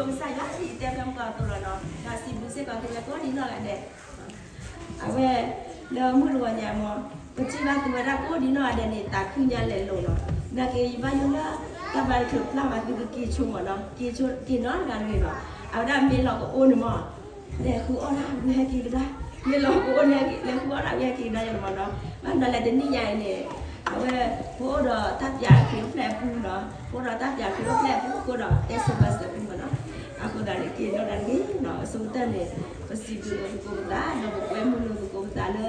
ကစၢ်ယွၤ ယတဲဖဲမုၢ်ကီၢ်သိးလီၤနီၤ, ဒီးစံးဘျုးစ့ၢ်ကီးသုဝဲကိးဒံနီၢ်ဂၤဒဲး. အဝဲ လၢမုၢ်တဂီၤညါမ့ၢ် ပထံၣ်ဘၣ်သုဝဲဒၣ်ကိးဒံနီၢ်ဂၤဒဲးန့ၣ် သးခုညါလဲၤလိၤလီၤ. နာ်က့ ယဘၣ်ယိၣ်လၢ တၢ်ဘါတချုးပျၢ်ဘၣ်သုကက့ၤဆိမ့ၢ်နီၤ, က့ၤဆိက့ၤနီတဂၤတဂ့ၤလီၤ. အဝဲဒၣ်မ့ၢ်လီၤကအိၣ်န့ၣ်မ့ၢ် လဲၤဃုအီၣ်ဒၣ်ဝံၤဟဲက့ၤကဒါ, မ့ၢ်လီၤကအိၣ်န့ၣ် လဲၤဃုအီၣ်ဒၣ်ဝံၤဟဲက့ၤကဒါယဲၢ်မ့ၢ်နီၤ. ဘၣ်မနုၤလဲၣ် တနံၣ်ညါအံၤန့ၣ် အဝဲ ပအိၣ်ဒီးတၢ်ပၠးခရံာ်အိၣ်ဖျဲၣ်အပူၤနီၤ, ပအိၣ်ဒီးတၢ်ပၠးခရံာ်အိၣ်ဖျဲၣ်အပူၤ ပအိၣ်ဒီးတဲဆိဘၣ်စဲးပူၤမ့ၢ်နီၤ. အဃိသတးန့ၣ် က့ၤနီၢ်ဒၣ်တဂ့ၤနီၤ, အဆိကတၢၢ်န့ၣ် ပစံးဘျုးလိာ်သကိးပသး ဒီးပကွဲမုာ်လိာ်သကိးပသးလၢ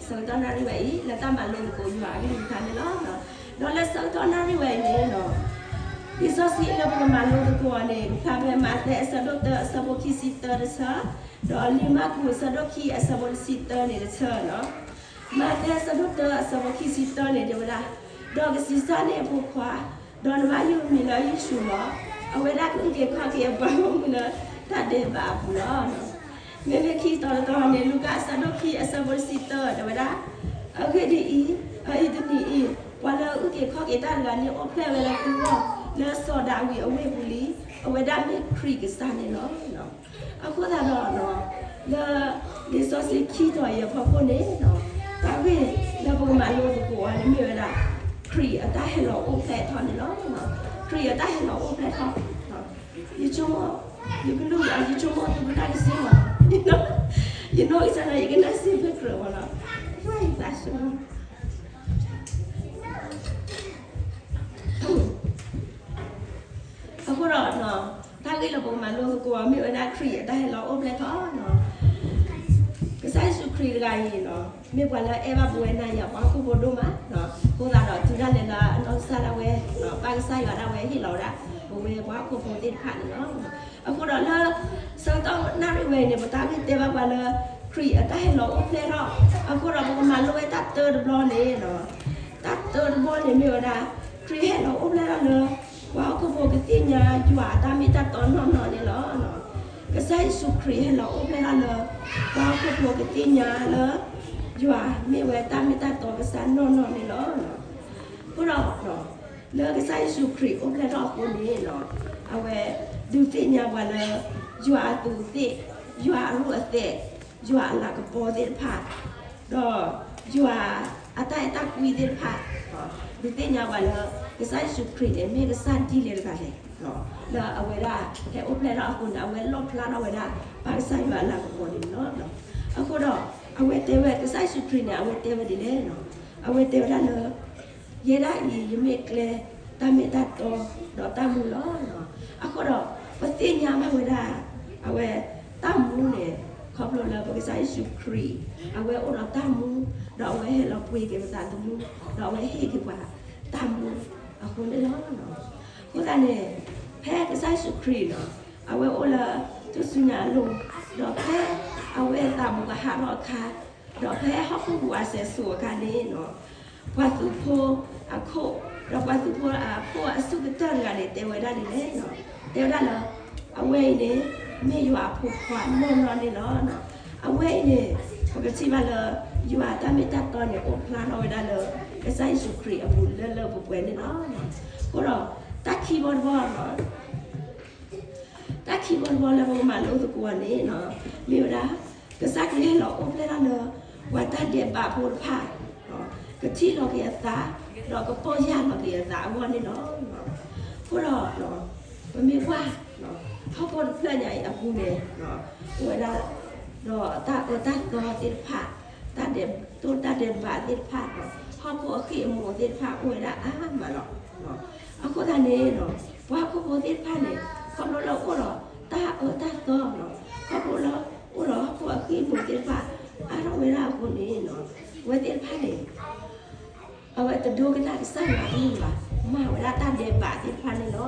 ဆၢကတီၢ်နၣ်ရံၣ်ဝဲအံၤ လၢတၢ်မၤလိသကိးယွၤအကလုၢ်ကထါန့ၣ်လီၤ. ဒီးလၢဆၢကတီၢ်နၣ်ရံၣ်ဝဲအံၤန့ၣ်နီၤ လံာ်စီဆှံလၢပကမၤလိသကိးအီၤန့ၣ် ကဖျါဖဲမးသဲအဆၢဒိၣ်တၢအဆၢဖိခံဆံသၢတဆၢ, ဒီးလံာ်မၢ်ကူးအဆၢဒိၣ်ခံအဆၢဖိတဆံသၢန့ၣ်တဆၢနီၤ. မးသဲအဆၢဒိၣ်တၢအဆၢဖိခံဆံသၢန့ၣ် တဲဝဲဒၣ်, ဒီးကဆံးစၢ်န့ၢ်အဖိခွါ, ဒီးနဘၣ်ယုၢ်အမံၤလၢယ့ၣ်ၡူးလီၤ. အဝဲဒၣ်ကအုၣ်က့ၤခီၣ်က့ၤအပှၤဂီၢ်မုၢ်လၢတၢ်ဒဲးဘးအပူၤလီၤ. မ့မ့ၢ်ခံတီၤတတီၤန့ၣ် လူၤကၣ်အဆၢဒိၣ်ခံအဆၢဖိတဆံသၢ တဲဝဲဒၣ်, အဂ့ၢ်ဒ်အံၤ, အအံၤတနံၤအံၤ ပှၤလၢအုၣ်က့ၤခီၣ်က့ၤတၢ်တဂၤန့ၣ် အိၣ်ဖျဲၣ်ဝဲလၢသုဂီၢ် လၢစီၤဒၤဝံးအဝ့ၢ်ပူၤလံ, အဝဲဒၣ်မ့ၢ်ခရံာ်ကစၢ်န့ၣ်လီၤ. အဃိသတးဒီး လၢလံာ်စီဆှံခံတီၤအံၤအဖီခိၣ်န့ၣ် တၢ်ဂ့ၢ်လၢပကမၤလိသကိးအီၤန့ၣ်မ့ၢ်ဝဲဒၣ် ခရံာ်အတၢ်ဟဲလီၤအိၣ်ဖျဲၣ်ထီၣ်န့ၣ်လီၤ. ခရံာ်အတၢ်ဟဲလီၤအိၣ်ဖျဲၣ်ထီၣ်, ယဆိကမိၣ်, ယကလုၢ်အံၤ ယဆိကမိၣ်သုကနၣ်ကစ့ၢ်မ့ၢ်နီၤ, ယနီၢ်ကစၢ်ဒီး ယကနၣ်စ့ၢ်ဖဲကြၢးမ့ၢ်နီၤ, ယသးဆိ အဃိဒီး တၢ်ဂ့ၢ်လၢပကမၤလိသကိးအီၤ မ့ၢ်ဝဲဒၣ်ခရံာ်အတၢ်ဟဲလီၤအိၣ်ဖျဲၣ်ထီၣ်နီၤ. ကစၢ်ယ့ၣ်ၡူးခရံာ်တဂၤအံၤနီၤ မ့ၢ်ပှၤလၢအဲၣ်ဘၣ်ပဝဲနၤယၤပှၤဟီၣ်ခိၣ်ဖိဒိၣ်မး, အဃိသတးဒီးတုၤဒၣ်လဲာ်လၢအနီၢ်ကစၢ်ဒၣ်ဝဲ ပၢ်ကစၢ်ယွၤဒၣ်ဝဲဟ့ၣ်လီၤဝဲဒၣ် ပဝဲပှၤဟီၣ်ခိၣ်ဖိသ့ၣ်တဖၣ်န့ၣ်လီၤ. အဃိဒီးလၢ ဆၢကတီၢ်နၣ်ရံၣ်ဝဲအံၤန့ၣ် ပတၢ်ဂ့ၢ်တဲဘၣ်ပှၤလၢ ခရံာ်အတၢ်ဟဲလီၤအိၣ်ဖျဲၣ်ထီၣ်, အဃိဒီးပကမၤလိဝဲတၢ်တၢတဘျီန့ၣ် တၢ်တၢတဘျီန့ၣ်မ့ၢ်ဝဲဒၣ် ခရံာ်ဟဲလီၤအိၣ်ဖျဲၣ်ထီၣ်လၢ ပှၤဟီၣ်ခိၣ်ဖိကသ့ၣ်ညါယွၤအတၢ်မ့ၢ်တၢ်တီနီၢ်နီၢ်န့ၣ်လီၤ. ကစၢ်ယ့ၣ်ၡူးခရံာ်ဟဲလီၤအိၣ်ဖျဲၣ်ထီၣ်လၢ ပှၤဟီၣ်ခိၣ်ဖိကသ့ၣ်ညါလၢ ယွၤမ့ၢ်ဝဲတၢ်မ့ၢ်တၢ်တီကစၢ်နီၢ်နီၢ်န့ၣ်လီၤ. အဃိဒီး လၢကစၢ်ယ့ၣ်ၡူးခရံာ်အိၣ်ဖျဲၣ်ထီၣ်အဃိန့ၣ် အဝဲဒုးသ့ၣ်ညါပှၤလၢ ယွၤအသူးအသ့ၣ်, ယွၤအရူၢ်အသဲး, ယွၤအလၤကပီၤသ့ၣ်တဖၣ်, ဒီးယွၤအတၢ်အဲၣ်တၢ်ကွံသ့ၣ်တဖၣ်, ဒုးသ့ၣ်ညါပှၤလၢ ကစၢ်ယ့ၣ်ၡူးခရံာ်န့ၣ် မ့ၢ်ကစၢ်ဒ်လဲၣ်တဂၤလဲၣ်, လၢအဝဲဒၣ်ဟဲအိၣ်ဖျဲၣ်ထီၣ်အဃိန့ၣ် အဝဲလီၣ်ဖျါထီၣ်ဝဲဒၣ် ပၢ်ကစၢ်ယွၤအလၤကပီၤန့ၣ်လီၤ. အဃိဒီး အဝဲတဲဝဲကစၢ်ယ့ၣ်ၡူးခရံာ်န့ၣ် အဝဲတဲဝဲဒ်လဲၣ်, အဝဲတဲဝဲဒၣ်လၢ ယဲဒၣ်အံၤ ယမ့ၢ်ကျဲ တၢ်မ့ၢ်တၢ်တီ ဒီးတၢ်မူလီၤ. အဃိဒီး ပသ့ၣ်ညါဘၣ်ဝဲဒၣ် အဝဲတၢ်မူန့ၣ် ခီဖျိလၢပကစၢ်ယ့ၣ်ၡူးခရံာ် အဝဲအိၣ်ဒီးတၢ်မူ, ဒီးအဝဲဟဲလီၤပှ့ၤက့ၤပသးသမူ, ဒီးအဝဲဟ့ၣ်က့ၤပှၤတၢ်မူအဃိန့ၣ်လီၤ. အဃိသတးန့ၣ် ဖဲကစၢ်ယ့ၣ်ၡူးခရံာ်န့ၣ် အဝဲအိၣ်လၢထူၣ်စုညါအလိၤ, ဒီးဖဲအဝဲသးဘူးကဟးထီၣ်အခါ, ဒီးဖဲဟီၣ်ခိၣ်ပူၤအစဲးစိၤအခါန့ၣ် ပှၤသုးဖိအခိၣ်, ဒီးပှၤသုးဖိအခိၣ်အစူၢ်ကတၢၢ်တဂၤန့ၣ် တဲဝဲဒၣ်ဒ်လဲၣ်, တဲဝဲဒၣ်လၢ အဝဲအံၤန့ၣ် မ့ၢ်ယွၤအဖိခွါနီၢ်နီၢ်န့ၣ်လီၤ. အဝဲအံၤန့ၣ် ပကထံၣ်ဘၣ်လၢ ယွၤအတၢ်မ့ၢ်တၢ်တီန့ၣ် အိၣ်ဖျါထီၣ်ဝဲဒၣ်လၢ ကစၢ်ယ့ၣ်ၡူးခရံာ်အပူၤလၢလၢပှဲၤပှဲၤန့ၣ်လီၤ. အဃိဒီး တၢ်ခံဘီတဘီ တၢ်ခံဘီတဘီလၢပကမၤလိသကိးအီၤန့ၣ် မ့ၢ်ဝဲဒၣ် ကစၢ်ခရံာ်ဟဲလီၤအိၣ်ဖျဲၣ်ထီၣ်လၢ ပှၤတၢ်ဒဲးဘးဖိတဖၣ် ကထံၣ်လီၤက့ၤအသး ဒီးကပီၢ်ယၢ်လီၤက့ၤအသးအဂီၢ်န့ၣ်လီၤ. အဃိဒီး ပမ့ၢ်ကွၢ် ဟီၣ်ခိၣ်တဖျၢၣ်ညါအံၤအပူၤန့ၣ် အိၣ်ဝဲဒၣ် ဒီးတၢ်အၢတၢ်သီသ့ၣ်တဖၣ် တၢ်ဒဲး တၢ်ဒဲးဘးသ့ၣ်တဖၣ် ဟီၣ်ခိၣ်အဃံၢ်အမူးသ့ၣ်တဖၣ် အိၣ်ဝဲဒၣ်အါမးလီၤ. အဃိသတးန့ၣ် ပှၤဟီၣ်ခိၣ်ဖိသ့ၣ်တဖၣ်န့ၣ် ခီဖျိလၢအိၣ်ဒီးတၢ်အၢတၢ်သီ ခီဖျိလၢအိၣ်ဒီးဟီၣ်ခိၣ်အဃံၢ်အမူးသ့ၣ်တဖၣ် အါထီၣ်ဝဲဒၣ်အဃိန့ၣ် အဝဲသ့ၣ်တဖၣ်န့ၣ် အဝဲတဒိကနၣ်ကစၢ်ယွၤအကလုၢ်ဘၣ်, မၤဝဲဒၣ်တၢ်ဒဲးဘးသ့ၣ်တဖၣ်န့ၣ်လီၤ.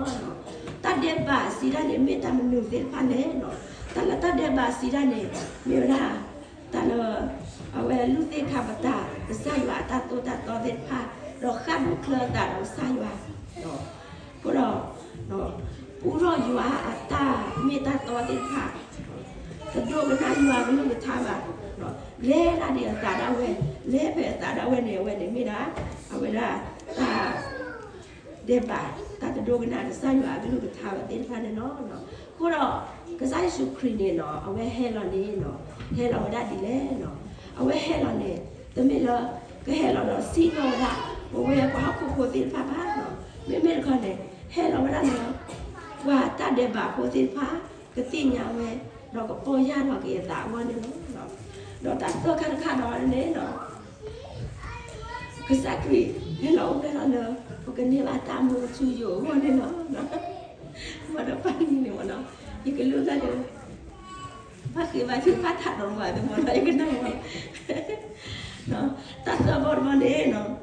တၢ်ဒဲးဘးစံးဒၣ်န့ၣ် မ့ၢ်တၢ်မနုၤသ့ၣ်တဖၣ်လဲၣ်. တၢ်လၢတၢ်ဒဲးဘးစံးဒၣ်န့ၣ် မ့ၢ်ဝဲဒၣ် တၢ်လၢ အဝဲလူၢ်သ့ၣ်ခါပတာ် ကစၢ်ယွၤအတၢ်သိၣ်တၢ်သီသ့ၣ်တဖၣ် ဒီးဃၣ်ဒူၣ်ချၢအသးဒီးကစၢ်ယွၤ အဃိဒီး ပူထီၣ်ယွၤအတၢ်မ့ၢ်တၢ်တီသ့ၣ်တဖၣ် တဒိကနၣ်ယွၤကလုၢ်ကထါဘၣ်, လဲၤတၢ်ဒ်အသးဒၣ်ဝဲ, လဲၤဖဲအသးဒၣ်ဝဲန့ၣ် အဝဲန့ၣ်မ့ၢ်ဒၣ် အဝဲဒၣ်တၢ်ဒဲးဘး တၢ်တ ဒိကနၣ်ကစၢ်ယွၤအကလုၢ်ကထါဝဲသ့ၣ်တဖၣ်န့ၣ်လီၤ. အဃိဒီး ကစၢ်ယ့ၣ်ၡူးခရံာ်န့ၣ်နီၤ အဝဲဟဲလီၤန့ၣ်နီၤ ဟဲလီၤဝဲဒၣ်ဒ်လဲၣ်နီၤ. အဝဲဟဲလီၤန့ၣ် တမ့ၢ်လၢ ကဟဲလီၤဒီးစံၣ်ညီၣ်ဝဲဒၣ် ပဝဲပှၤဟီၣ်ခိၣ်ဖိသ့ၣ်တဖၣ်ဘၣ်နီၤ. မ့မ့ၢ်တခီန့ၣ် ဟဲလီၤဝဲဒၣ်လၢ ပှၤတၢ်ဒဲးဘးဖိသ့ၣ်တဖၣ် ကသ့ၣ်ညါဝဲ ဒီးကပီၢ်ယၢ်ထီၣ်က့ၤအသးအဂီၢ်န့ၣ်လီၤ. ဒီးတၢ်သၢခါတခါဒီးန့ၣ်နီၤ ကစၢ်ခရံာ်ဟဲလီၤအိၣ်ဖျဲၣ်ထီၣ်လၢ ပကန့ၢ်ဘၣ်တၢ်မူအထူအယိာ်အဂီၢ်န့ၣ်လီၤ. မ့ၢ်ဒီးပၢ်န့ၣ်မ့ၢ်နီၤ ယကလုၢ်လၢ်လၢ ဘၣ်ဃ့ဘါထုကဖၣ်ထးဒီးမၤသ့မ့ၢ်နီၤ ယကနၣ်မ့ၢ် တၢ်သၢဘီတဘီန့ၣ်နီၤ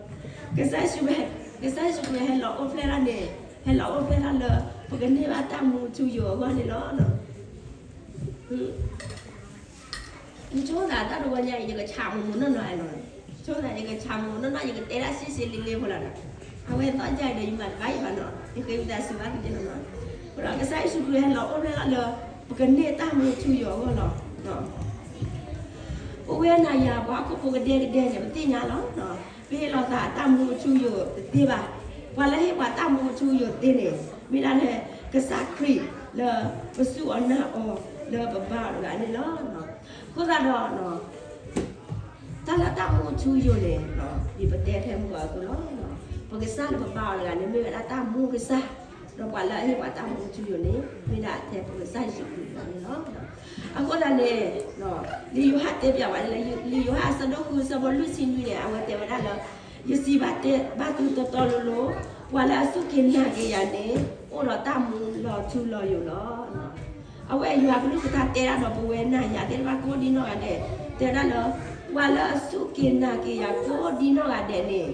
ကစၢ်ယ့ၣ်ၡူး ကစၢ်ယ့ၣ်ၡူးခရံာ်ဟဲလီၤအိၣ်ဖျဲၣ်ထီၣ်န့ၣ် ဟဲလီၤအိၣ်ဖျဲၣ်ထီၣ်လၢ ပကန့ၢ်ဘၣ်တၢ်မူအထူအယိာ်အဂီၢ်န့ၣ်လီၤ. ဆိသးတၢ်တဝီညါအံၤ ယကဆးမူးမူးနီၢ်နီၢ်နီၤ, ဆိသးယကဆးမူးနီၢ်နီၢ် ယကတဲဒၣ်စ့စ့လ့လ့ဖိလီၤနီၤ, အဝဲသီၣ်ယါအံၤဒီးယမၤတဘၣ်ယဘၣ်နီၤ, ယဃ့ဝံသးစူၤဘၣ်က့ၤနီၤ, အဃိဒီးကစၢ်ယ့ၣ်ၡူးခရံာ်ဟဲလီၤအိၣ်ဖျဲၣ်ထီၣ်လၢ ပကန့ၢ်တၢ်မူအထူအယိာ်အဂီၢ်လီၤ. ပဝဲနၤယၤပှၤဟီၣ်ခိၣ်ဖိကဒဲကဒဲန့ၣ် ပသ့ၣ်ညါလီၤ. ပဟ့ၣ်လီၤသးတၢ်မူအထူအယိာ်တသ့ဘၣ်. ပှၤလၢဟ့ၣ်ပှၤတၢ်မူအထူအယိာ်သ့န့ၣ် မ့ၢ်ဒၣ်လၢကစၢ်ခရံာ်လၢပစူၢ်အီၤနာ်အီၤ လၢပဘါအီၤတဂၤန့ၣ်လီၤ. အဃိသတးဒီး တၢ်လၢတၢ်မူအထူအယိာ်န့ၣ် ဒ်ပတဲဖဲမုၢ်ဂီၤအသိးလီၤ. ပကစၢ်လၢပဘါအီၤတဂၤန့ၣ် မ့ၢ်ဝဲဒၣ်တၢ်မူကစၢ်, ဒီးပှၤလၢအဟ့ၣ်ပှၤတၢ်မူအထူအယိာ်န့ၣ် မ့ၢ်ဒၣ်ထဲပကစၢ်ယ့ၣ်ၡူးခရံာ်တဂၤန့ၣ်လီၤ. အဃိသတးန့ၣ် လံာ်ယိၤဟၣ်တဲပၠးဝဲလၢ လံာ်ယိၤဟၣ်အဆၢဒိၣ်ဃုအဆၢဖိလွံၢ်ဆံနွံန့ၣ် အဝဲတဲဝဲဒၣ်လၢ ယစံးဘၣ်တဲဘၣ်သုတီတီလိၤလိၤ, ပှၤလၢအစူၢ်က့ၤနာ်က့ၤယၤန့ၣ် အိၣ်ဒီးတၢ်မူလီၤထူလီၤယိာ်လီၤ. အဝဲယွၤကလုၢ်ကထါတဲဒၣ်ဒီးပဝဲနၤယၤသ့ၣ်တဖၣ်ကိးဒ်နီၢ်ဂၤဒဲး, တဲဒၣ်လၢ ပှၤလၢအစူၢ်က့ၤနာ်က့ၤယၤကိးဒ်နီၢ်ဂၤဒဲးန့ၣ်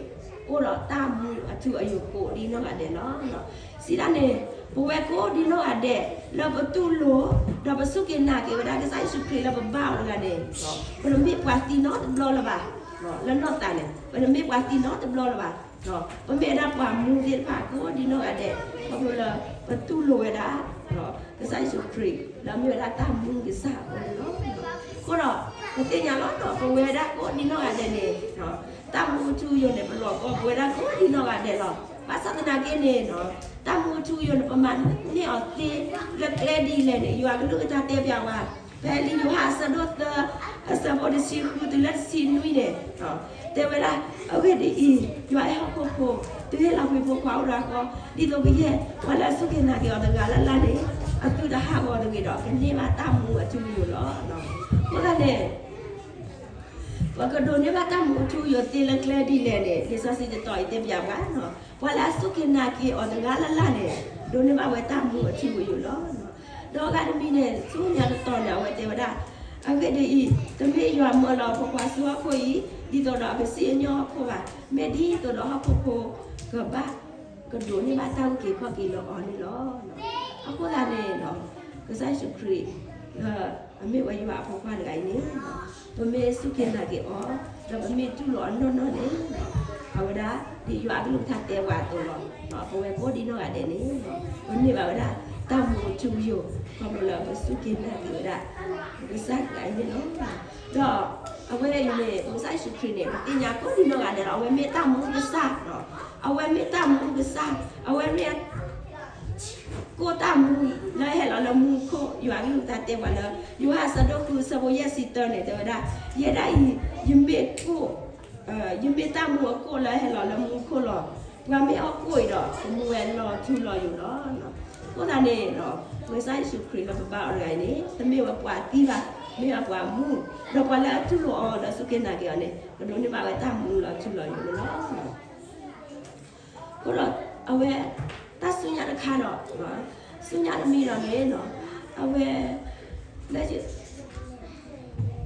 အိၣ်ဒီးတၢ်မူအထူအယိာ်ကိးဒ်နီၢ်ဂၤဒဲးလီၤ. စံးဒၣ်န့ၣ် ပဝဲကိးဒ်နီၢ်ဂၤဒဲး လၢပတူၢ်လိာ် ဒီးပစူၢ်က့ၤနာ်က့ၤဝဲဒၣ်ကစၢ်ယ့ၣ်ၡူးခရံာ်လၢပဘါအီၤတဂၤန့ၣ် ပတမ့ၢ်ပှၤသံနီတဘျီလၢၤဘၣ်. လၢနီၢ်သးန့ၣ် ပတမ့ၢ်ပှၤသံနီတဘျီလၢၤဘၣ်. ပမ့ၢ်ဝဲဒၣ်ပှၤမူသ့ၣ်တဖၣ်ကိးဒ်နီၢ်ဂၤဒဲး ခီဖျိလၢပတူၢ်လိာ်ဝဲဒၣ် ကစၢ်ယ့ၣ်ၡူးခရံာ် လၢအမ့ၢ်ဝဲဒၣ်တၢ်မူကစၢ်အဃိန့ၣ်လီၤ. အဃိဒီး ပသ့ၣ်ညါလီၤ ပဝဲဒၣ်ကိးဒ်နီၢ်ဂၤဒဲးန့ၣ် တၢ်မူအထူအယိာ်န့ၣ် ပလီၤကီပဝဲဒၣ်ကိးဒ်နီၢ်ဂၤဒဲးလီၤ. ဘၣ်ဆၣ်သနာ်က့န့ၣ် တၢ်မူအထူအယိာ်န့ၣ် ပမၤန့ၢ်အီၤသ့လၢကျဲဒ်လဲၣ်န့ၣ် ယွၤကလုၢ်ကထါတဲပၠးဝဲ ဖဲလံာ်ယိၤဟၣ်အဆၢဒိၣ်သၢ အဆၢဖိတဆံဃုတုၤလၢတဆံနွံန့ၣ် တဲဝဲဒၣ် အဂ့ၢ်ဒ်အံၤ, ယွၤအဲၣ်ဟီၣ်ခိၣ်ဖိ တုၤဟ့ၣ်လီၤကွံာ်ဖိခွါအိၣ်ဒီးအဃိ, ဒ်သိးကယဲၢ်ပှၤလၢအစူၢ်က့ၤနာ်က့ၤအီၤတဂၤလၢ်လၢ်န့ၣ် အသုတဟးဂီၤတဂ့ၤဒီး ကန့ၢ်ဘၣ်တၢ်မူအထူအယိာ်လီၤ. အဃိသတးန့ၣ် ပကဒိးန့ၢ်ဘၣ်တၢ်မူအထူအယိာ်သ့လၢကျဲဒ်လဲၣ်န့ၣ် လံာ်စီဆှံတတီၤအံၤတဲပၠးပှၤ, ပှၤလၢအစူၢ်က့ၤနာ်က့ၤအီၤတဂၤလၢ်လၢ်န့ၣ် ဒိးန့ၢ်ဘၣ်ဝဲတၢ်မူအထူအယိာ်လီၤ. ဒီးအဂၤတမံၤန့ၣ် ဆူညါတတီၤန့ၣ် အဝဲတဲဝဲဒၣ်, အဂ့ၢ်ဒ်အံၤ, တမ့ၢ်ယွၤမၢလီၤဖိခွါဆူဟီၣ်ခိၣ်အံၤ ဒ်သိးဒီးအကစံၣ်ညီၣ်ဟီၣ်ခိၣ်ဘၣ်, မ့ၢ်ဒ်သိးဒီးဟီၣ်ခိၣ်ဖိကဘၣ်ကဒိးန့ၢ်ဘၣ်တၢ်အုၣ်က့ၤခီၣ်က့ၤလၢအီၤန့ၣ်လီၤ. အဃိသတးန့ၣ် ကစၢ်ယ့ၣ်ၡူးခရံာ် လၢအမ့ၢ်ဝဲယွၤအဖိခွါတဂၤအံၤန့ၣ် ပမ့ၢ်စူၢ်က့ၤနာ်က့ၤအီၤ ဒီးပမ့ၢ်တူၢ်လိာ်အီၤနီၢ်နီၢ်န့ၣ် အဝဲဒၣ် ဒ်ယွၤအကလုၢ်ကထါတဲပှၤအသိးလီၤ. ပဝဲကိးဒ်နီၢ်ဂၤဒဲးန့ၣ် ပန့ၢ်ဘၣ်ဝဲဒၣ် တၢ်မူအထူအယိာ် ခီဖျိလၢပစူၢ်က့ၤနာ်က့ၤဝဲဒၣ် ကစၢ်တဂၤအံၤန့ၣ်လီၤ. ဒီးအဝဲအံၤန့ၣ် ပကစၢ်ယ့ၣ်ၡူးခရံာ်န့ၣ် ပသ့ၣ်ညါကိးဒ်နီၢ်ဂၤဒဲးလီၤ. အဝဲမ့ၢ်တၢ်မူကစၢ်, အဝဲမ့ၢ်တၢ်မူကစၢ်, အဝဲမ့ၢ် ကိၣ်တၢ်မူလၢဟဲလီၤလၢမူခိၣ်, ယွၤကလုၢ်ကထါတဲပှၤလၢ ယိၤဟၣ်အဆၢဒိၣ်ဃုအဆၢဖိယဲၢ်ဆံတၢန့ၣ် တဲဝဲဒၣ်, ယဲဒၣ်အံၤ ယမ့ၢ်ကိၣ်, ယမ့ၢ်တၢ်မူအကိၣ်လၢဟဲလီၤလၢမူခိၣ်လီၤ. ပှၤမ့ၢ်အီၣ်ကိၣ်အံၤဒီး ကမူဝဲလီၤထူလီၤယိာ်လီၤ. အဃိသတးန့ၣ် ပကစၢ်ယ့ၣ်ၡူးခရံာ်လၢပဘါအီၤတဂၤအံၤန့ၣ် တမ့ၢ်ဝဲပှၤသံဘၣ်, မ့ၢ်ဝဲပှၤမူ, ဒီးပှၤလၢအတူၢ်လိာ်အီၤဒီးစူၢ်က့ၤနာ်က့ၤအီၤန့ၣ် ကဒိးန့ၢ်ဘၣ်ဝဲတၢ်မူလီၤထူလီၤယိာ်န့ၣ်လီၤ. အဃိဒီး အဝဲ တၢ်ဆူညါတခါဒီး ဆူညါတမံၤဒီးန့ၣ် အဝဲ လၢ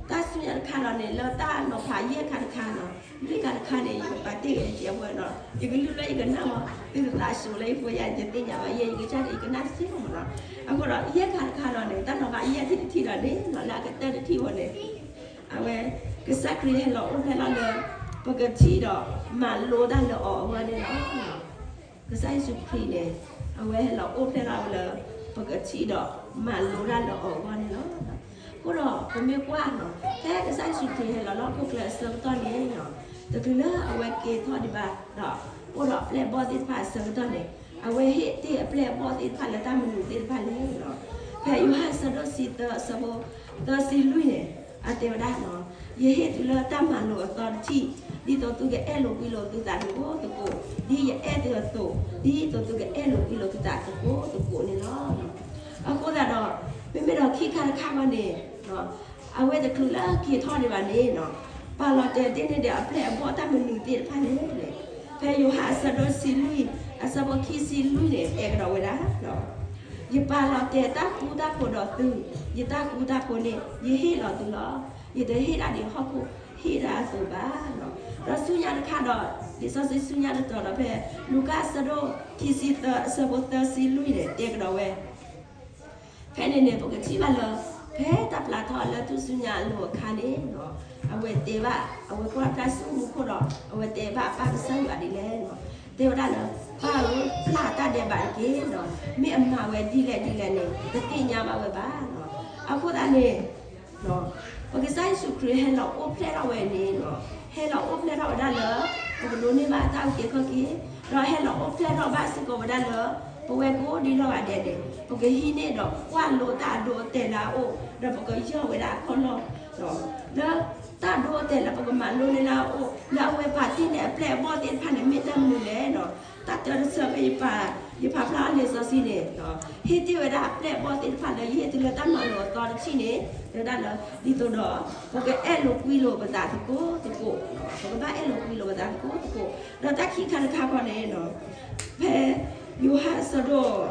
တၢ်ဆူညါတခါဒီးန့ၣ် လၢတၢ်နီၤဖးယဲၢ်ခါတခါနီၤ, လွံၢ်ခါတခါန့ၣ် ယကပာ်တ့ၢ်က့ၤလၢယဝဲဒီး ယကလုၢ်လၢယကနၣ်မး သုတသးဆူးလၢယဖိယၤ ယတသ့ၣ်ညါဘၣ် ယဲယကစၢ်န့ၣ် ယကနၣ်တစဲးမးနီၤ. အဃိဒီး ယဲၢ်ခါတခါဒီးန့ၣ် တၢ်နီၤဖးယဲၢ်ထံၣ်တထံၣ်ဒီးန့ၣ် လၢအကတၢၢ်တထံၣ်ဝဲန့ၣ် အဝဲ ကစၢ်ခရံာ်ဟဲလီၤအိၣ်ဖျဲၣ်လီၤလၢ ပကထံၣ်ဒီးမၤလိတၢ်လၢအီၤအဂီၢ်န့ၣ်လီၤ. ကစၢ်ယ့ၣ်ၡူးခရံာ်န့ၣ် အဝဲဟဲလီၤအိၣ်ဖျဲၣ်လီၤလၢ ပကထံၣ်ဒီးမၤလိတၢ်လၢအီၤအဂီၢ်န့ၣ်လီၤ. အဃိဒီးပမ့ၢ်ကွၢ်နီၤ ဖဲကစၢ်ယ့ၣ်ၡူးခရံာ်ဟဲလီၤလၢဟီၣ်ခိၣ်ချၢအဆၢကတီၢ်န့ၣ် တချုးလၢအဝဲက့ၤထီၣ်ဒံးဘၣ်ဒီး အိၣ်ဒီးပျဲၢ်ဘီၣ်သ့ၣ်တဖၣ်အဆၢကတီၢ်န့ၣ် အဝဲဟ့ၣ်တ့ၢ်အပျဲၢ်အဘီၣ်သ့ၣ်တဖၣ်လၢတၢ်မနုၤသ့ၣ်တဖၣ်လဲၣ်လီၤ. ဖဲယိၤဟၣ်အဆၢဒိၣ်တဆံသၢအဆၢဖိသၢဆံလွံၢ်န့ၣ် အတဲဝဲဒၣ်လီၤ, ယဟ့ၣ်သုလၢတၢ်မၤလိာ်အသီတထံၣ်, ဒ်သိးသုကအဲၣ်လိာ်ကွံလိာ်သုသးသကိးသကိး, ဒ်ယအဲၣ်သုအသိး, ဒ်သိးသုကအဲၣ်လိာ်ကွံလိာ်သုသးသကိးသကိးန့ၣ်လီၤ. အဃိသတးဒီး မ့မ့ၢ်ဒီးခံခါတခါဘၣ်န့ၣ် အဝဲတချုးလၢက့ၤထီၣ်ဒံးဘၣ်န့ၣ် ပာ်လီၤတဲာ်တ့ၢ်န့ၢ်ဒီးအပျဲၢ်အဘီၣ်တၢ်မနုၤသ့ၣ်တဖၣ်လဲၣ်. ဖဲယိၤဟၣ်အဆၢဒိၣ်တဆံလွံၢ် အဆၢဖိခံဆံလွံၢ်န့ၣ် တဲကဒီးဝဲဒၣ်, ယပာ်လီၤတဲာ်တၢ်ဃူတၢ်ဖိးဒီးသု, ယတၢ်ဃူတၢ်ဖိးန့ၣ် ယဟ့ၣ်လီၤသုလီၤ. ယတဟ့ၣ်ဒၣ်ဒ်ဟီၣ်ခိၣ်ဟ့ၣ်ဒၣ်အသိးဘၣ်. ဒီးဆူညါတခါဒီး လံာ်စီဆှံဆူညါတတီၤဒီးဖဲ လူၤကၣ်အဆၢဒိၣ်ခံဆံသၢအဆၢဖိသၢဆံလွံၢ်န့ၣ် တဲကဒီးဝဲ ဖဲန့ၣ်န့ၣ် ပကထံၣ်ဘၣ်လၢ ဖဲတၢ်ပျၢ်ထီၣ်လၢထူၣ်စုညါအလိၤအခါန့ၣ် အဝဲတဲဘၣ် အဝဲကွၢ်ဖျါဆူမူခိၣ်ဒီး အဝဲတဲဘၣ်ပၢ်ကစၢ်ယွၤဒ်လဲၣ်. တဲဝဲဒၣ်လၢ ပၢ်ဧၢ, ပျၢ်တၢ်ဒဲးဘးတက့ၢ်. မ့ၢ်အမၤဝဲဒ်လဲၣ်ဒ်လဲၣ်န့ၣ် တသ့ၣ်ညါဘၣ်ဝဲဘၣ်. အဃိသတးန့ၣ် ပကစၢ်ယ့ၣ်ၡူးခရံာ်ဟဲလီၤအိၣ်ဖျဲၣ်ထီၣ်ဝဲန့ၣ် ဟဲလီၤအိၣ်ဖျဲၣ်ထီၣ်ဝဲဒၣ်လၢ ပကဒိးန့ၢ်ဘၣ်တၢ်အုၣ်က့ၤခီၣ်က့ၤ, ဒီးဟဲလီၤအိၣ်ဖျဲၣ်ထီၣ်ဘၣ်စ့ၢ်ကီးဝဲဒၣ်လၢ ပဝဲကိးဒံးလီၤဂာ်ဒဲးန့ၣ် ပကဟံးန့ၢ်ဒီးကွၢ်လိတၢ်အဒိအတဲာ်လၢအအိၣ် ဒီးပကယီၢ်ဝဲဒၣ်အခီၣ်လီၢ် လၢတၢ်အဒိအတဲာ်လၢပကမၤလိန့ၢ်လၢအအိၣ် လၢအဝဲပာ်တ့ၢ်န့ၢ်အပျဲၢ်အဘီၣ်သ့ၣ်တဖၣ်န့ၣ် မ့ၢ်တၢ်မနုၤလဲၣ်. တၢ်တၢတဆၢဖဲ ယဖးဖျါအီၤလံာ်စီဆှံန့ၣ် ဟ့ၣ်တ့ၢ်ဝဲဒၣ်အပျဲၢ်အဘီၣ်သ့ၣ်တဖၣ်လၢ ယဟ့ၣ်သုလၢတၢ်မၤလိာ်အသီတထံၣ်န့ၣ် တဲဝဲဒၣ်လၢ ဒ်သိးဒီး ပကအဲၣ်လိာ်ကွံလိာ်ပသးသကိးသကိး, ပကဘၣ်အဲၣ်လိာ်ကွံလိာ်ပသးသကိးသကိး, ဒီးတၢ်ခံခါတခါခီန့ၣ် ဖဲယိၤဟၣ်အဆၢဒိၣ်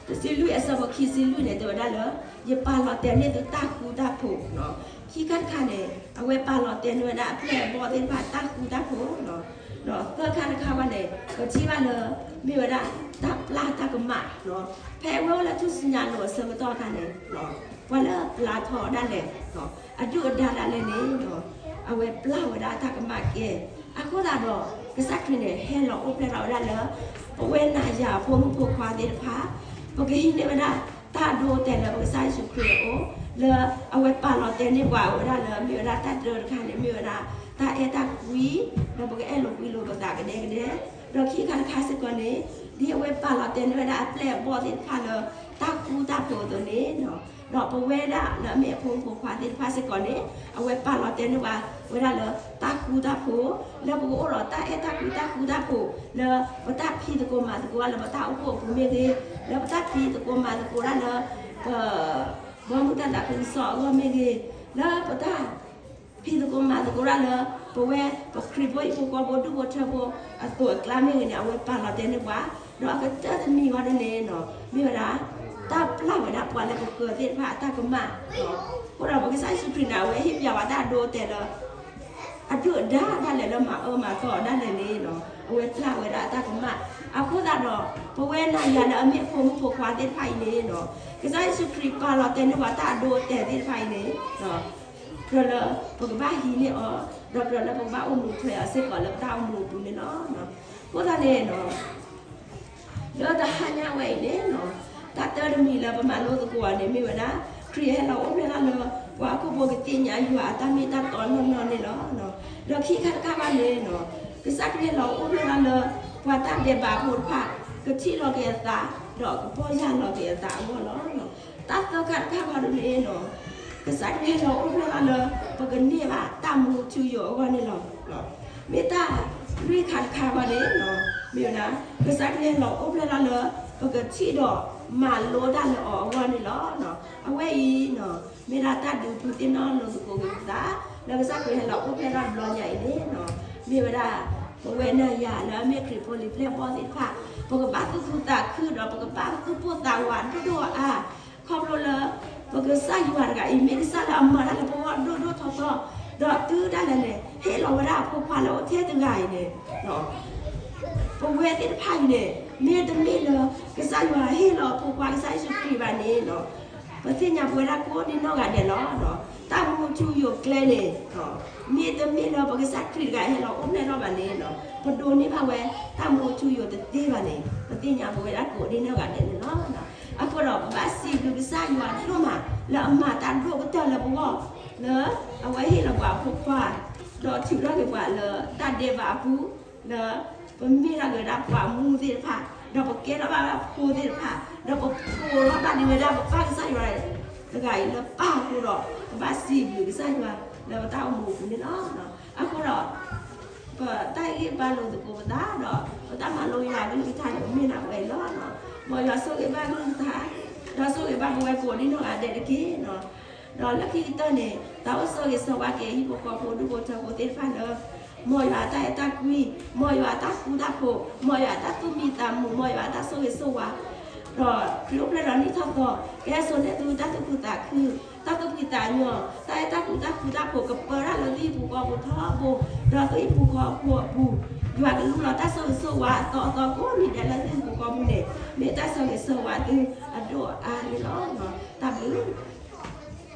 တဆံလွံၢ်အဆၢဖိခံဆံလွံၢ်န့ၣ် တဲဝဲဒၣ်လၢ ယပာ်လီၤတဲာ်န့ၢ်သုတၢ်ဃူတၢ်ဖိး. ခံခါတခါန့ၣ် အဝဲပာ်လီၤတဲာ်န့ၢ်ဝဲဒၣ်အပျဲၢ်အဘီၣ်သ့ၣ်တဖၣ်တၢ်ဃူတၢ်ဖိး, ဒီးသၢခါတခါဘၣ်န့ၣ် ပထံၣ်ဘၣ်လၢ မ့ၢ်ဝဲဒၣ်တၢ်ပျၢ်တၢ်ကမၣ်, ဖဲအဝဲအိၣ်လၢထူၣ်စုညါအလိၤအဆၢကတီၢ်အခါန့ၣ် ပှၤလၢပျၢ်ထီၣ်ဒၣ်လဲာ် အဒုၣ်အဒါဒၣ်လဲာ်န့ၣ် အဝဲပျၢ်ဝဲဒၣ်တၢ်ကမၣ်ကဲ, အဃိသတးဒီး ကစၢ်ခရံာ်န့ၣ် ဟဲလီၤအိၣ်ဖျဲၣ်ထီၣ်ဝဲဒၣ်လၢ ပဝဲနၤယၤအဖိမုၣ်ဖိခွါသ့ၣ်တဖၣ် ပကဟံးန့ၢ်ဝဲဒၣ် တၢ်ဒိအတဲာ်လၢပကစၢ်ယ့ၣ်ၡူးခရံာ်အအိၣ် လၢအဝဲပာ်လီၤတဲာ်န့ၢ်ပှၤဝဲဒၣ်လၢ မ့ၢ်ဝဲဒၣ်တၢ်တၢတခါန့ၣ် မ့ၢ်ဝဲဒၣ် တၢ်အဲၣ်တၢ်ကွံ, ဒီးပကအဲၣ်လိာ်ကွံလိာ်ပသးကဒဲကဒဲ, ဒီးခံခါတခါစ့ၢ်ကီးန့ၣ် ဒ်အဝဲပာ်လီၤတဲာ်န့ၢ်ဝဲဒၣ်အပျဲၢ်အဘီၣ်သ့ၣ်တဖၣ်လၢ တၢ်ဃူတၢ်ဖိးအသိးန့ၣ် ဒီးပဝဲဒၣ်လၢအမ့ၢ်အဖိမုၣ်ဖိခွါသ့ၣ်တဖၣ်စ့ၢ်ကီးန့ၣ် အဝဲပာ်လီၤတဲာ်န့ၢ်ပှၤဝဲဒၣ်လၢတၢ်ဃူတၢ်ဖိး, လၢပကအိၣ်ဒီးတၢ်အဲၣ်တၢ်ကွံတၢ်ဃူတၢ်ဖိး, လၢပတၢ်ဖံးသကိးမၤသကိးလၢပတၢ်အိၣ်ဖှိၣ်အပူၤမ့ၢ်ဂ့ၤ, လၢပတၢ်ဖံးသကိးမၤသကိးဒၣ်လၢ ပ ဘီမုၢ်တၢ်သးခုကစီၣ်အဂီၢ်မ့ၢ်ဂ့ၤ, လၢပတၢ် ဖံးသကိးမၤသကိးဒၣ်လၢ ပဝဲပခရံာ်ဖိဟံၣ်ဖိဃီဖိဒူၣ်ဖိထၢဖိအသိးအကျါမ့ၢ်ဂ့ၤန့ၣ် အဝဲပာ်လီၤတဲာ်န့ၢ်ပှၤ, ဒီးအကတၢၢ်တမံၤဝဲဒၣ်န့ၣ် မ့ၢ်ဝဲဒၣ် တၢ်ပျၢ်ဝဲဒၣ်ပှၤလၢပဃၢၤသ့ၣ်တဖၣ်အတၢ်ကမၣ်, အဃိဒီးပကစၢ်ယ့ၣ်ၡူးခရံာ်န့ၣ် အဝဲဟ့ၣ်ပျးဝဲတၢ်အဒိအတဲာ်လၢ အဒုၣ်အဒါဒၣ်လဲာ်လၢမၤအၢမၤသီအီၤဒၣ်လဲာ်န့ၣ် အဝဲပျၢ်ဝဲဒၣ်အတၢ်ကမၣ်, အဃိသတးဒီး ပဝဲနၤယၤလၢအမ့ၢ်အဖိမုၣ်ဖိခွါသ့ၣ်တဖၣ်အံၤန့ၣ် ကစၢ်ယ့ၣ်ၡူးခရံာ်ပာ်လီၤတဲာ်န့ၢ်ပှၤတၢ်အဒိအတဲာ်သ့ၣ်တဖၣ်အံၤန့ၣ် ကြၢးလၢပကဘၣ်ဟံးန့ၢ်အီၤ, ဒီးကြၢးလၢပကဘၣ်အိၣ်မူထွဲအီၤစ့ၢ်ကီးလၢပတၢ်အိၣ်မူအပူၤန့ၣ်လီၤ. အဃိသတးန့ၣ် လၢတဟါညါဝဲအံၤန့ၣ် တၢ်တၢတမံၤလၢပမၤလိသကိးအီၤန့ၣ် မ့ၢ်ဝဲဒၣ် ခရံာ်ဟဲလီၤအိၣ်ဖျဲၣ်ထီၣ်လၢ ပှၤဟီၣ်ခိၣ်ဖိကသ့ၣ်ညါယွၤအတၢ်မ့ၢ်တၢ်တီနီၢ်နီၢ်န့ၣ်လီၤ. ဒီးခံခါတခါဘၣ်န့ၣ် ကစၢ်ခရံာ်ဟဲလီၤအိၣ်ဖျဲၣ်ထီၣ်လၢ ပှၤတၢ်ဒဲးဘးဖိတဖၣ် ကထံၣ်လီၤက့ၤအသး ဒီးကပီၢ်ယၢ်လီၤက့ၤအသးအဂီၢ်လီၤ. တၢ်သၢခါတခါဘၣ်ဒ်န့ၣ် ကစၢ်ခရံာ်ဟဲလီၤအိၣ်ဖျဲၣ်ထီၣ်လၢ ပကန့ၢ်ဘၣ်တၢ်မူထူယိာ်အဂီၢ်န့ၣ်လီၤ. မ့ၢ်တၢ်လွံၢ်ခါတခါဘၣ်န့ၣ် မ့ၢ်ဝဲဒၣ် ကစၢ်ခရံာ်ဟဲလီၤအိၣ်ဖျဲၣ်ထီၣ်လၢ ပကထံၣ်ဒီးမၤလိတၢ်လၢအီၤအဂီၢ်န့ၣ်လီၤ. အဝဲအံၤ မ့ၢ်ဒၣ်တၢ်ဒုးဖုးသ့ၣ်နီၣ်လိာ်သကိးက့ၤပသး လၢကစၢ်ခရံာ်ဟဲလီၤအိၣ်ဖျဲၣ်ထီၣ်တဘျီညါအံၤန့ၣ် မ့ၢ်ဝဲဒၣ် ပဝဲနၤယၤလၢအမ့ၢ်ခရံာ်ဖိလံၤပျဲၢ်ဘီၣ်သ့ၣ်တဖၣ် ပကဘၣ်သူၣ်ခုသးခုဒီး ပကဘၣ်သူၣ်ပိၢ်သးဝးဒိၣ်ဒိၣ်အါအါ ခီဖျိလၢ ပကစၢ်ယွၤတဂၤအံၤ မ့ၢ်ကစၢ်လၢအမၤတၢ်လၢပဂီၢ်ဒိၣ်ဒိၣ်ထီထီ ဒီးတုၤဒၣ်လဲာ်န့ၣ် ဟ့ၣ်လီၤဝဲဒၣ်အဖိခွါလၢအိၣ်ထဲတဂၤအံၤန့ၣ် ပဝဲသ့ၣ်တဖၣ်အံၤန့ၣ် မ့တမ့ၢ်လၢ ကစၢ်ယွၤဟ့ၣ်လီၤအဖိခွါကစၢ်ယ့ၣ်ၡူးခရံာ်ဘၣ်န့ၣ် ပသ့ၣ်ညါပဝဲဒၣ်ကိးဒံနီၢ်ဂၤဒဲးလီၤ. တၢ်မူထူယိာ်ကျဲန့ၣ် မ့တမ့ၢ်လၢပကစၢ်ခရံာ်တဂၤဟဲလီၤအိၣ်ဖျဲၣ်ထီၣ်ဘၣ်န့ၣ် ပဒိးန့ၢ်ဘၣ်ဝဲတၢ်မူထူယိာ်တသ့ဘၣ်န့ၣ် ပသ့ၣ်ညါပဝဲဒၣ်ကိးဒံနီၢ်ဂၤဒဲးန့ၣ်လီၤ. အဃိဒီးပဘၣ်စံးဘျုးကစၢ်ယွၤဒိၣ်မး လၢအမၤတၢ်ဒိၣ်ကတၢၢ်လၢပဂီၢ် လၢအဝဲဟ့ၣ်လီၤပှၤအဖိခွါ ဒီးထုးထီၣ်က့ၤပှၤလၢတၢ်ဒဲးဘးအပူၤ လၢပမ့ၢ်ဒၣ်ဝဲဒၣ်ပှၤမူသ့ၣ်တဖၣ်, ဒီးပကဲထီၣ်ဘၣ်ဖိသ့ၣ်တဖၣ်, ဒီးပပိာ်ထီၣ်ဘၣ်ဒံးဝဲဒၣ်ပပၢ်ကစၢ်ယွၤတဂၤအံၤလၢပၢ်အဃိဒီး, ပဘၣ်စံးဘျုးကစၢ်ယွၤလၢပတၢ်အိၣ်မူအပူၤန့ၣ်လီၤ. အဃိဒီး ပတၢ်ဟ့ၣ်ဂံၢ်ဟ့ၣ်ဘါလိာ်သကိးပသးဒီး ပတၢ်မၤလိယွၤအကလုၢ်ကထါန့ၣ် ပမ့ၢ်ဒၣ်ဝဲအံၤလီၤ. မ်ယွၤဆိၣ်ဂ့ၤဘၣ်ကလုၢ်ကထါ, ဒီးဆိၣ်ဂ့ၤဘၣ်ပဝဲကိးဒံနီၢ်ဂၤဒဲးတက့ၢ်. ဒီးလၢခံကတၢၢ်န့ၣ် တၢ်အိၣ်ဆိၣ်ဂ့ၤဆိၣ်ဝါက့ၤဟံၣ်ဖိဃီဖိဒူၣ်ဖိထၢဖိသ့ၣ်တဖၣ်လၢ မ်ယွၤအတၢ်အဲၣ်တၢ်ကွံ, မ်ယွၤအတၢ်ဃူတၢ်ဖိး, မ်ယွၤအတၢ်သူၣ်မံသးမုာ်, မ်ယွၤအတၢ်ဆိၣ်ဂ့ၤဆိၣ်ဝါ, ဒီးခရံာ်အိၣ်ဖျဲၣ်ဒီးနံၣ်ထီၣ်သီ, ကဟဲစိာ်န့ၢ်သုတၢ်သူၣ်ခုသးခု, တၢ်သူၣ်ဖှံသးညီ, တၢ်အဲၣ်တၢ်ကွံတၢ်ဃူတၢ်ဖိးကပၢဒၣ်လၢသုဟံၣ်ပူၤဃီပူၤထီဘိ, ဒီးသုဟံၣ်ပူၤဃီပူၤအပူၤ, ယွၤကလူလီၤတၢ်ဆိၣ်ဂ့ၤဆိၣ်ဝါအသီအသီကိးမံၤဒဲးလၢသုဟံၣ်ပူၤဃီပူၤန့ၣ်, မ့ၢ်တၢ်ဆိၣ်ဂ့ၤဆိၣ်ဝါသုအဒိၣ်အအါန့ၣ်လီၤ. တၢ်ဘျုး